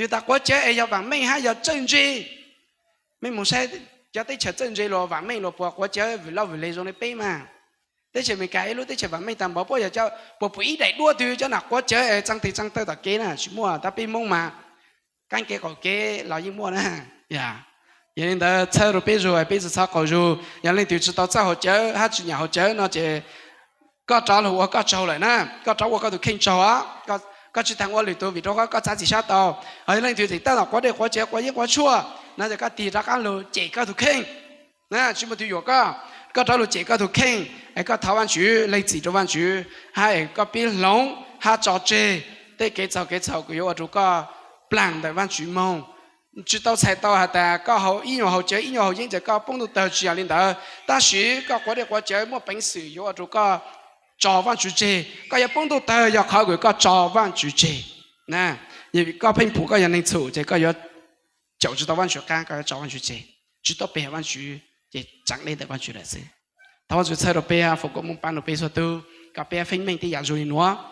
Yus tas quav cawv es yog vam meej hab yog txawj ntse? Mej mus saib cov teb chaws txawj ntse los vam meej los puas quav cawv vwm loj vwm le zoo le peb mas. Teb chaws Amelikas ib lub teb chaws vam meej tag npaum puas yog, puas pum ib daim duab twg cov nam quav cawv es txaa tes txaa taw tom kev na? Tsis muaj. Tab peb Hmoob mas qaab kev qaum kev los yeej muaj na. Yog li ntawd txhawb rau peb zug, peb tsi txhob qaug zug. Yog leej twg tsi tau txawj haus cawv hab tsi nyam haus cawv no ces koj rov lug ua koj tsaug lawm na. Koj rov ua koj tus kheej tsaug os. Koj tsi taag ua lwm tus vim rau qhov koj txav txim sab tau. Hos yog leej twg tseem tab tom quav dej quav cawv quav yeeb quav tshuaj no ces koj tig rov qaab lug cem koj tus kheej. Tsi muaj tug yuam koj. Koj rov lug cem koj tus kheej es koj thov Vaajtswv, lees txim rau Vaajtswv hab es koj pib hloov hab tso tseg tej kev txaug kev txhaum kws yuav ua rau koj plaag ntawm Vaajtswv moog. Tsi tau txhais tau has tas koj haus ib nyuas haus cawv ib nyuas haus yeeb ces koj poob ntuj tawg, tsi yog li ntawd. Tab sis koj quav dej quav cawv muaj peev xwm yuav ua rau koj tso Vaajtswv tseg. Koj yuav poob ntuj tawg yog qhov kws koj tso Vaajtswv tseg. Koj pheej pum koj yog neeg txhum ces koj yuav caum tsi tau Vaajtswv qaab, koj yuav tso Vaajtswv tseg, tsi tuab peg Vaajtswv, ces tsaav dej ntawm Vaajtswv lawm xwb. Thov Vaajtswv txhawb rau peb, foom koob mooj paab rau peb txhua tug kom peb feeb meej tej yam zoo li nuav.